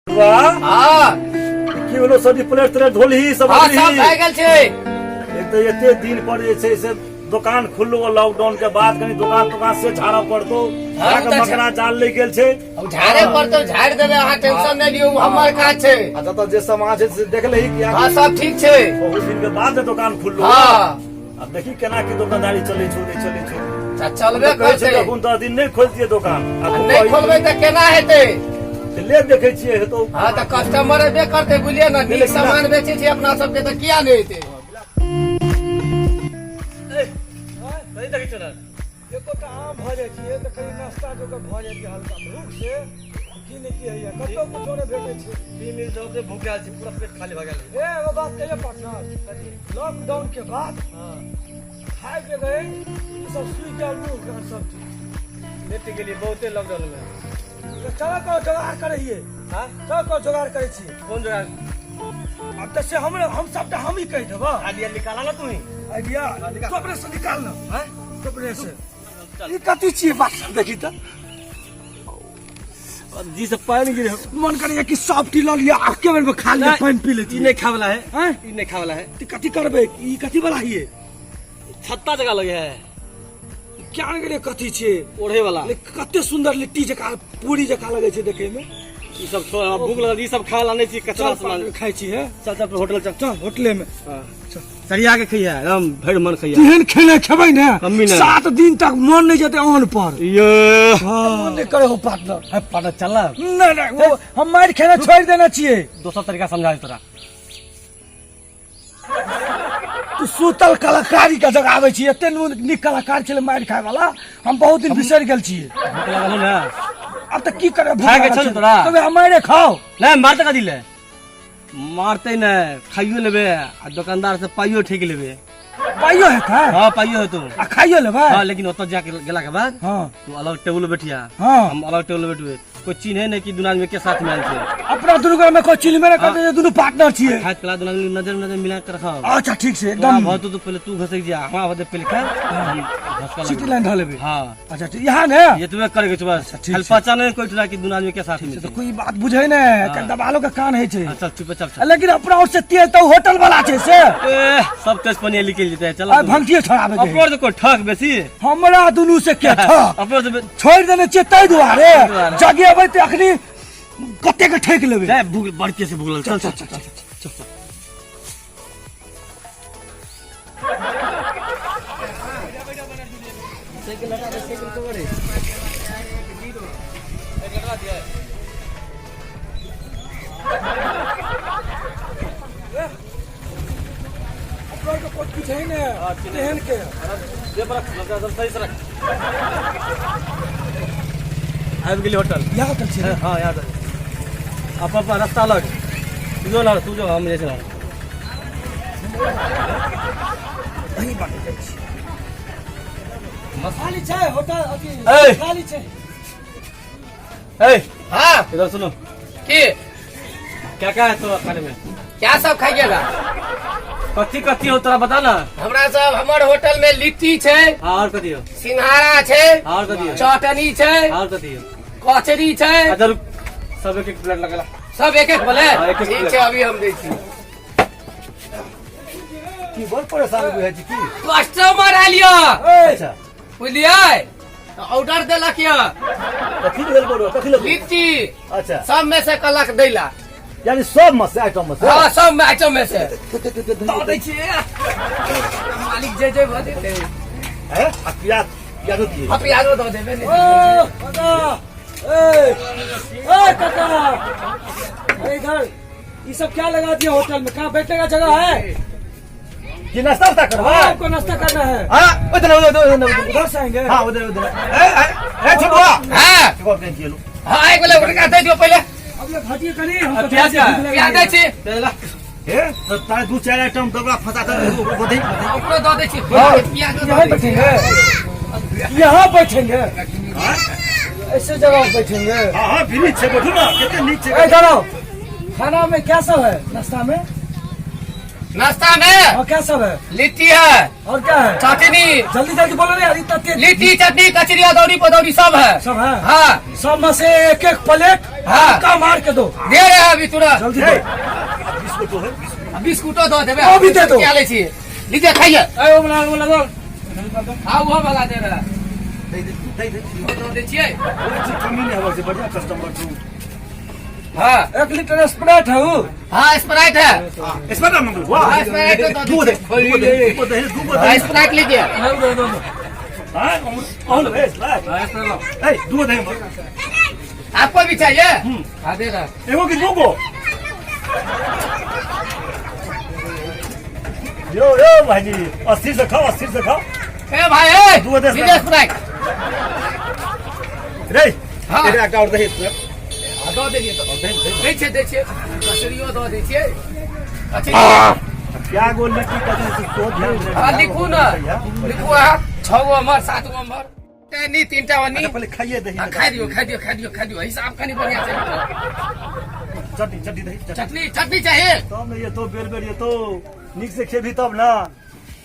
वाह। हँ। की भेलो सब्जी प्लेट तलेट धोलही सब? हँ, सब भए गेल छै। एक तऽ एते दिन पर जे छै से दोकान खुललो लॉकडाउन के बाद, कनी दोकान तोकान से झाड़ऽ पड़तो। झाड़ू तऽ मकड़ा जाल लागि गेल छै। झाड़े पड़तो, झाड़ि देबै, अहाँ टेंशन नहि लियौ, हमर काज छै। आ जतऽ जे सामान छै से देख लही कि। हँ, सब ठीक छै। बहुत दिन के बाद दोकान खुललो। हँ। आब देखी केना की दोकानदारी चलै छौ, नहि चलै छौ। तऽ चलबे कहै छै करतै। एखन 10 दिन नहि खोलतियै दोकान आ आ नहि खोलबै तऽ केना हेतै? ले देखै छियै हेतौ। हँ, तऽ कस्टमर एबे करतै, बुझलियै ने? नीक सामान बेचै छै अपना सबके, तऽ किया नहि हेतै? एकोटा आम भऽ जाइ छियै तऽ कनि नाश्ता जोकर भऽ जाइ छै हल्का। भूख से की नहि की होइया, कतौ कुछो नहि भेटै छै। 3 दिन से भूख आयल छी, पूरा पेट खाली भऽ गेल। ए, एगो बात कहियो पार्टनर, लॉकडाउन के बाद खाय के रहे ई सब सुइ गेल मुँह कान सब चीज। लेट गेलियै बहुते लॉकडाउन मे। तऽ चलो कोनो जोगाड़ करै हियै। हाँ? चलो कोनो जोगाड़ करै छियै। कोन जोगाड़? आब तऽ से हम सबटा हमही कहि देबऽ। आइडिया निकाला ना तू ही। आइडिया तू अपने से निकाल ना। हाँ? तू अपने से। ई कथी छियै बात देखी तऽ। जी से पानी गिरे। मन करैया कि सॉफ्टी लऽ लिअ, आके बेर में खा लिअ, पानि पी लै। ई नहीं खाए वाला है। हैं? ई नहीं खाए वाला है। तऽ कथी करबै? ई कथी वाला हियै? छत्ता जगह लगे है। क्या ने गेलियै कथी छियै। ओढ़े वाला। लेकिन कते सुंदर लिट्टी जकाँ पूरी जकाँ लगै छै देखै में। ई सब छोड़, हमरा भूख लगल, ई सब खाए वाला नहीं छी, कचरा चल सामान। खाइ छी हे। चल चल, होटल चल। चल होटले में। सरिया के खइया, एकदम भरि मन खइया। तेहन खेनाइ खेबै ने। कमी नहि। 7 दिन तक मन नहि जेतै अन्न पर। ये। मन नहि करे हो पार्टनर। है पार्टनर, चल ना। नहि नहि, वो हम मारि खेनाइ छोड़ि देने छियै। दोसर तरीका समझा दे तोरा। तू सुतल कलाकारी के जगाबै छी। एते नीक कलाकार छलै मारि खाय वाला, हम बहुत दिन बिसरि गेल छियै। भूख लागल हो ना? आब तऽ की करबै, भूख खाय के लागल छौ ने छै। तोरा? तबे हम मारे खाओ। नहीं, मारते कथी ले? मारते नहीं, खाइयो लेबे आ दुकानदार से पाइयो ठेक लेबे। पाइयो हेतै? हाँ, पाइयो हेतौ। आ खाइयो लेबै? हाँ, लेकिन ओतऽ जाके गेला के बाद हाँ। तू अलग टेबुल पे बैठिया। हाँ। हम अलग टेबुल पे बैठबे, कोई चिन्हे नहीं कि दुनू आदमी के साथ में आयल छै। अपना दुनू में कोई चिन्हबे नहि करतै जे दुनू पार्टनर छियै। खाइत कला दुनू आदमी नजर नजर मिला के रखब। अच्छा ठीक छै। तोरा एकदम। भऽ तो पहले तू घसक जा, हमरा भऽ पहले खा, हम घसका सिटी लगबै। लाइन धऽ लेबै। हाँ। अच्छा ठीक, यहाँ ने। एतबे करे के छै बस। ठीक खाली छै। पहचान नहीं कोई ठुला कि दुनू आदमी के साथ में तऽ छै। कोई बात बुझै ने। हाँ। दबालो के कान होइ छै। हाँ, चल चुपे चल चल। लेकिन अपना ओर से तेज तऽ होटल वाला छै से। ए, सब तेज पनिया निकलि जेतै, चल। आ भंगठिए छोड़ाबै के। अपनो से कोई ठक बेसी। हमरा दुनू से के ठक? अपनो से छोड़ि देने छियै ताहि दुआरे। ताहि दुआरे। जगेबै तऽ अखनी कते के ठकि लेबै। जाय, भूख बड़के से भूख लगल, चल चल चल चल चल चल। अपना के कोई कुछ है ने तेहन के। दे पर रख, एकदम सही से रख। आबि गेली होटल। यहाँ होटल छै? हाँ, यहाँ से अपन अपन रास्ता अलग। तू जो ना, तू जो, हम जाइ छी ना। अहीं बाटे जाइ छी। खाली छै होटल अथी? ए! खाली छै। ए। हाँ। इधर सुनो। की? क्या क्या है तोरा खाने में? क्या सब खाइएगा? कथी कथी हो, तोरा बता ना। हमरा सब हमर होटल में लिट्टी छै। हाँ, और कथी हो? सिंघाड़ा छै। और कथी हो? चटनी छै। और कथी हो? कचरी छै। अच्छा रुक, सब एक एक प्लेट लगला। सब एक एक बोले? हाँ, एक एक ठीक प्लेट। छै, अभी हम दै छी। की बड़ परेशान बुझाइ छी की? कस्टमर आयल यऽ। अच्छा। बुझलियै, ऑर्डर देलक यऽ। कथी भेल बोलो, कथी लेबै? लिट्टी। अच्छा। सब में से कहलक दैला। यानी सब में से, आइटम में से? हाँ, सब में आइटम में से दऽ दै छियै। मालिक जे जे भऽ जेतै। हैं? आ प्याज, प्याजो दिए? हाँ, प्याजो दऽ देबै ने। ओ काका, ए ए काका, अरे इधर ये सब क्या लगा दिया होटल में? कहाँ बैठने का जगह है? कि नाश्ता उस्ता करबै? हाँ, आपको नाश्ता करना है। हाँ, उधर उधर उधर उधर। उधर से आएंगे। हाँ, उधर उधर। ए ए ए छोटुआ। हाँ। एगो अपने दिए लो। हाँ, एक बोले उठका दे दियो पहिले। अब लोग हटिए करी, हम तो प्याज का? प्याज दै छी। हे तो तारे दू चार आइटम दबरा फंसा कर बधई। ओकरो दऽ दै छी। हाँ। प्याजो यहाँ दऽ दै छी। बैठेंगे, यहाँ बैठेंगे, ऐसे जगह पे बैठेंगे। हाँ हाँ, फ्री छै, बैठू ना, कते नीक छै। ए, इधर आओ। खाना में क्या सब है नाश्ता में? नाश्ता में और क्या सब है? लिट्टी है। और क्या है? चटनी। जल्दी जल्दी बोलो ना यार, इतना तेज। लिट्टी, चटनी, कचरी, अदौरी, पदौरी सब है। सब है? हाँ। सब में से एक एक प्लेट हाँ। का मार के दो। दे रहे हैं अभी तुरंत। जल्दी हे, दो। बिस्कुटो है, बिस्कुट। बिस्कुटो दो देबे। वो भी दे दो। क्या ले छी? लीजिए, खाइए। ए, ओ वाला, ओ वाला दो। हाँ, वो वाला दे रहा है। दे दे, दे दे। वो दो दे छिए। कोई चीज कमी नहीं होवे छै, बढ़िया कस्टमर छू। हाँ। 1 लीटर स्प्राइट है वो? हाँ, स्प्राइट है। इसमें ना मंगलू, वाह। हाँ, स्प्राइट तो दू दे, दू दे, दू दे, दू दे। हाँ, स्प्राइट लीजिए। दो, दो, दो। हाँ, और ले, स्प्राइट। हाँ, स्प्राइट लाओ। ए, दू दे। आपको भी चाहिए? हाँ, दे रहा। एगो की दूगो? यो यो भाईजी, 80 से खाओ, 80 से खाओ। ए भाई, ए, दू दे। लीजिए स्प्राइट। रे। हाँ। एकरा एकटा और दही स्प्राइट। हाँ, दो दे दिए तो। और दही, दही। दै छियै, दै छियै। कचरियो दऽ दै छियै। कचरी। क्या गो लिट्टी कचरी से तो ध्यान दे। हाँ, लिखू ना, लिखू। अहाँ 6 गो अमर, 7 गो अमर, नी 3टा ओनी। अच्छा, पहले खाइए दही। हाँ, खाइ दियौ, खाइ दियौ, खाइ दियौ, खाइ दियौ। हिसाब कनि बढ़िया से लिखू। चटनी, चटनी दही, चटनी। चटनी, चटनी चाहिए? तब ने ये तो बेर बेर ये तो नीक से खेबी तब ना।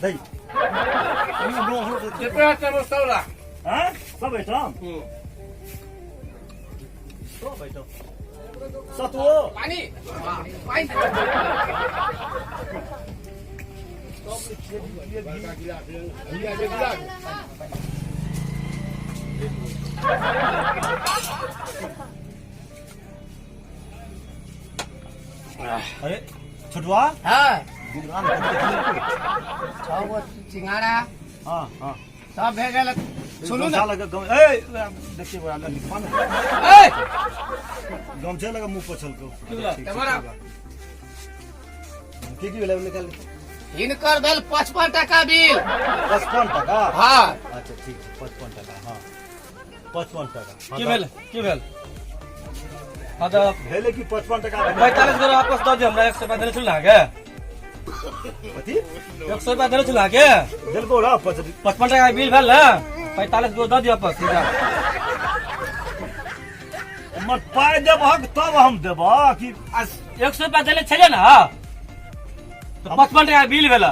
दही। कृपया चलो सौला। हाँ, सब ऐठाम। सब ऐठाम। सतुओ। पानी, पानी। अरे छोटुआ। हाँ। हाँ। 6 गो सिंघाड़ा। हाँ। सब भए गेल। सुनू ने। गमछा लगा ए देखिए बड़ा लिखवा ना। ए, गमछा लगा मुंह पोछल को। एम्हर आउ। की की भेलै निकाल। हिनकर भेल 55 टाका बिल। 55 टाका? हाँ। अच्छा ठीक छै, 55 टाका। हाँ, 55 टाका। हाँ, की भेल, की भेल? हाँ, तऽ भेलै कि 55 टाका भेलै। 45 गोरा वापस दऽ दियौ हमरा। 100 रुपया देने छलहुँ अहाँके। कथी? 100 रुपया देने छलहुँ अहाँके। देलको रह 55 टाका बिल भेल ने, 45 गो दऽ दियौ वापस सीधा। हमर पाइ देबहक तब हम देबह कि? आ 100 रुपया देने छलियै ने, तऽ 55 टाका बिल भेल,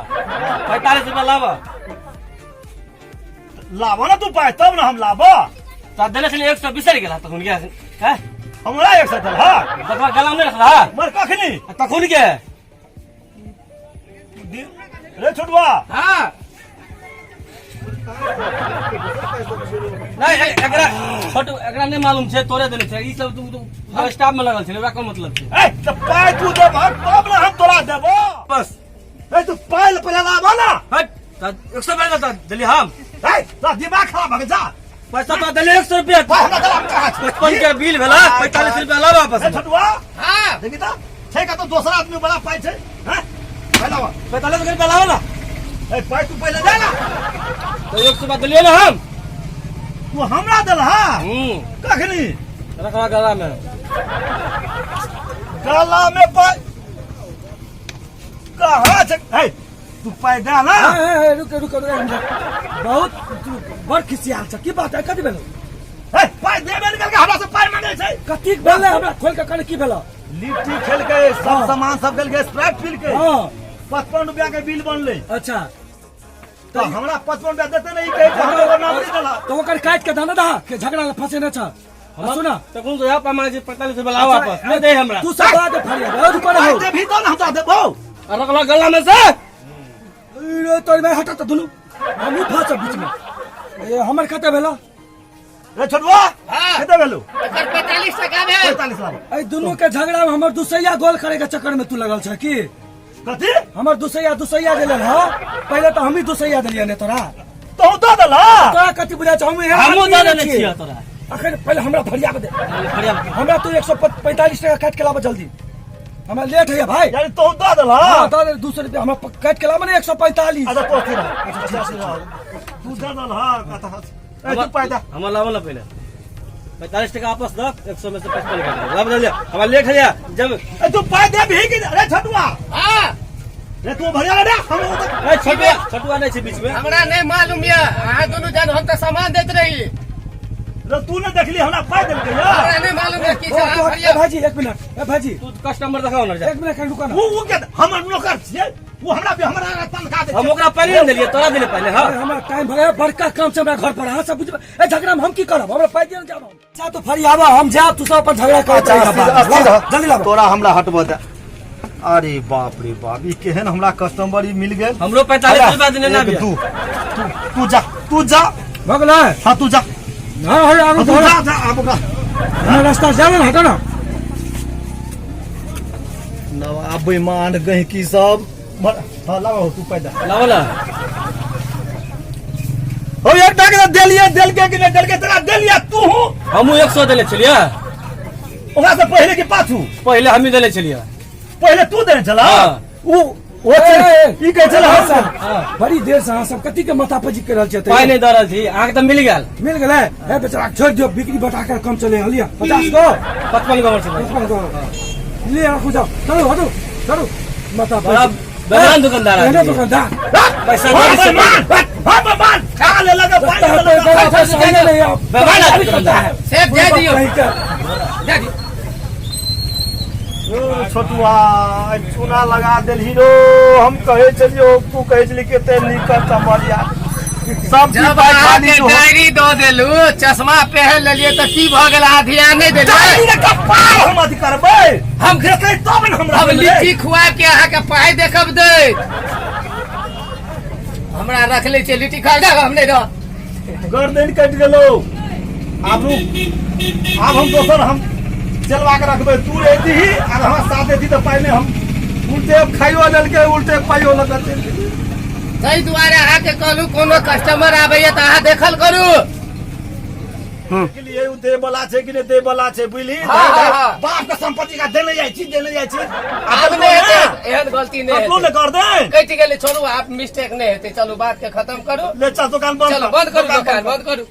45 रुपया लाबऽ। लाबऽ ने तू पाइ तब ने हम लाबऽ। तऽ देने छलियै 100, बिसरि गेला तखन के? हैं? हमरा 100 देलहक? देखबा गला नहि रखलह? मर कखनी? आ तखन के। रे छोटुआ। हाँ। नहीं, एकरा छोटू, एकरा नहीं मालूम छै तोरे देने छै ई सब। तू तू स्टाफ में लगल छै, ओकरा कोन मतलब छै? ए तऽ पाइ तू देबहक तब ने हम तोरा देबो। बस। ए तू पाइ पहिले लाबऽ ना। हट, तऽ 100 रुपया तऽ देली हम। ए तोरा दिमाग खराब भऽ गेल, जा। पैसा तो देली 100 रुपया। पाइ हमरा गलामे कहाँ छै? 55 के बिल भेला, 45 रुपया लाबऽ वापस। ए छोटुआ। हाँ। देखी तऽ छै कतौ दोसर आदमी बड़ा पाइ छै? हैं, पाइ लाबऽ। 45 रुपया लाबऽ ना। ए पाइ तू पहिले दे ना। तऽ 100 रुपया देलियै ने हम। तू हमरा देलहा? हूँ। कखनी? रखवा गला में। गला में पाइ कहाँ छै? हे तू पाइ दे ना। हे, हे, हे, रुक रुक रुक, एक मिनट। बहुत तू बड़ खिसियाल छ, की बात है? कथी भेलो? हे पाइ देबे नहि केलकै, हमरा से पाइ मांगै छै। कथी भेलै? हमरा खोल के कहले की भेलो? लिट्टी खेलकै, सब हाँ। सामान सब खेलकै, स्प्राइट पीलकै। हाँ। 55 रुपया के बिल बनलै। अच्छा। तऽ हमरा 55 रुपया देते ने, ई कहै छै हमरा नाम नहि देला। तो ओकर काट के दाना दहा के झगड़ा ला फंसे न छ। आ सुना। तखन तो यहाँ पर जे 45 रुपया लाबऽ वापस नहि दे हमरा। तू सब बाद फरिया दे, रुको ना पाइ हो। देबही तब ने हम तोरा देबौ। आ रखला गला में से। रे तोर में हटा त दुनू, हमहूँ फंसब बीच में। ए हमर कते भेला? रे छोटुआ। हाँ। कते भेलौ? एकर 45 टाका भेल। 45 लाबऽ। एहि दुनू के झगड़ा में हमर दुसैया गोल करे के चक्कर में तू लगल छ की? कथी? हमर दुसैया, दुसैया देले ह। पहिले तऽ हमही दुसैया देलियै ने तोरा। तोहू दऽ देला? तोरा कथी बुझाइ छौ? हम एहन हमहूँ आदमी दऽ नहि देने छियै। छियै तोरा। अखन पहिले हमरा फरिया के दे। फरिया। हमरा तू 145 टाका काटि के लाबऽ जल्दी, हमरा लेट होइया भाई। यानी तोहू दऽ देला? हाँ, दऽ दे 200 रुपया हमरा, काटि के लाबऽ ने 145। अच्छा तो अस्थिर रह, अच्छा अस्थिर रह। तू दऽ देला कथा? ए तू पाइ दे। हमरा लाबऽ ना पहिले 45 टका वापस दऽ, 100 में से 55 काटि दे। लाबऽ जल्दी, हमरा लेट होइया जब। ए तू पाइ देबही कि अरे छोटुआ? हाँ। रे तू भरिया रे, हम ओ तऽ ए छोटुआ, छोटुआ नहि छै बीच में। हमरा नहीं मालूम यऽ, अहाँ दुनू जान, हम तऽ सामान दैत रही। रे तू नहि देखली, हमरा पाइ देलकै या। हमरा नहीं मालूम यऽ की ओ, छै, अहाँ ए फरिया। भाईजी, एक मिनट, ए भाईजी। तू कस्टमर देखाओ ना जा। एक मिनट रुको ना। उ के हमर नौकर छियै। ओ हमरा पे हमरा तनखा दे हम ओकरा पहिले नहि देलियै, तोरा देलियै पहिले। हाँ, अरे हमरा टाइम भऽ गेल, बड़का काम छै हमरा घर पर, अहाँ सब बुझबै ए झगड़ा में हम की करब? हमरा पाइ दिअ ने, जाब हम। अच्छा तो फरियाबा, हम जायब, तू सब अपन झगड़ा कर। अच्छा, अस्थिर- अस्थिर रह। जल्दी लाबो। तोरा हमरा हटबऽ दे। अरे बाप रे बाप, ई केहन हमरा कस्टमर ई मिल गेल। हमरो 45 रुपया देने ना एक, बिया। दू, तू तू जा, तू जा। भऽ गेलै। हाँ, तू जा। हाँ हाँ, आगू तू धरो। जा, जा आब ओकरा। हमरा रास्ता जाब ने, हटो ना। नवा बेईमान गहिकी सब हाँ, लाओ तू पैदा। लाओ ना। हो, एक टाके तो देलिए, देलके कि नहीं देलके? तोरा देलिए तू हूँ। हमहूँ 100 देले छलियै। ओकरा से पहले कि पाछू? पहिले हमही देले छलियै। पहले तू देने छला। हाँ। उ ओ ए, ए, ई कहै छला हम साहब, बड़ी देर से अहाँ सब कथी के माथा पची कर रहल छियै? पाइ नहि दऽ रहल छी, अहाँके तऽ मिल गेल। मिल गेलै। हे बेचारा के छोड़ि दियौ, बिक्री बटा कर कम चले। लिअ 50 गो। 55 गो छै। 55 गो ले, राखू, जाओ, चलू, हटू, चलू, माथा बड़ा बेईमान दुकानदार एहने आदमी। दुकानदार। पैसा हाँ दे छै। बेईमान, हाँ बेईमान, खा ले लगा पाई ले लगा। सही नहीं आप। बेईमान आदमी। करता है। सेठ, जाय दियौ। कहीं के। जाय दियौ। ओ, छोटुआ, आइ चूना लगा देलही रो। हम कहै छलियौ, तू कहै छली कते नीक कस्टमर या सब चीज जब पाइ खाली अहाँके जो। डायरी दऽ देलू, चश्मा पहन लेलियै, तऽ की भऽ गेल? अहाँ ध्यान नहि देलियै। डायरी रे कपार, हम अथी करबै? हम देतै तब ने हमरा अब मिलबै। लिट्टी खुआ के अहाँके पाइ देखब दै। हमरा रख लै छै, लिट्टी खा जा, हम नहि रह। गर्दन कटि गेलो। आब रुक, आब हम दोसर हम चलवा के रखबै। तू रहितीही आर हमरा साथ देती तऽ पाइ नहि, हम उल्टे खाइयो लेलकै, उल्टे पाइयो लऽ कऽ चलि गेलै। ताहि दुआरे अहाँके कहलू, कोनो कस्टमर आबैया तऽ अहाँ देखल करू। के लिए उ दे वाला छै कि नहि दे वाला छै, बुझली? हाँ, हाँ, हाँ। बाप के संपत्ति का देने जाइ छी, देने जाइ छी। आब नहि हेतै एहन गलती, नहि अपनो हेतै। ने कर दे। कटि गेलै, छोड़ू, आब मिस्टेक नहि हेतै। चलू, बात के खत्म करू। ले चल, दुकान बंद चलो कर। बंद करू, दुकान बंद करू।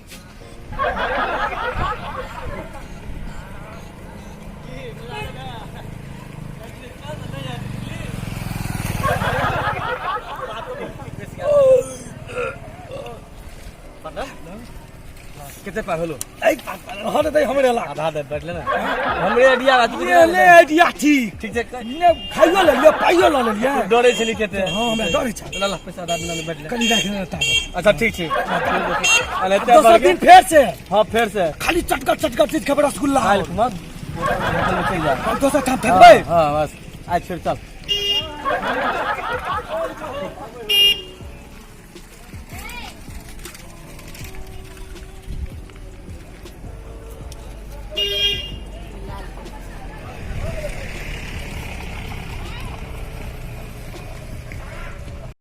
कते पाइ होलो? हट दे हमरे ला। आधा दे, बैठले ने हमरे आइडिया बात। ले ले, आइडिया ठीक। ठीक छै। ने खाइयो लेलियै, पाइयो लऽ लेलियै। डरे छली कते। हाँ, हमरा डरे छै। ला ला, पैसा आधा देना, बैठले। कनि राखि लेना ताबे। अच्छा, ठीक छै। अरे दोसर दिन फेर से। हाँ, फेर से। खाली चटकर चटकर चीज खेबै, रसगुल्ला। काल्हि खुमा होटल में चलि जा। दोसर ठाम ठकबै। हाँ, बस आज फेर चल।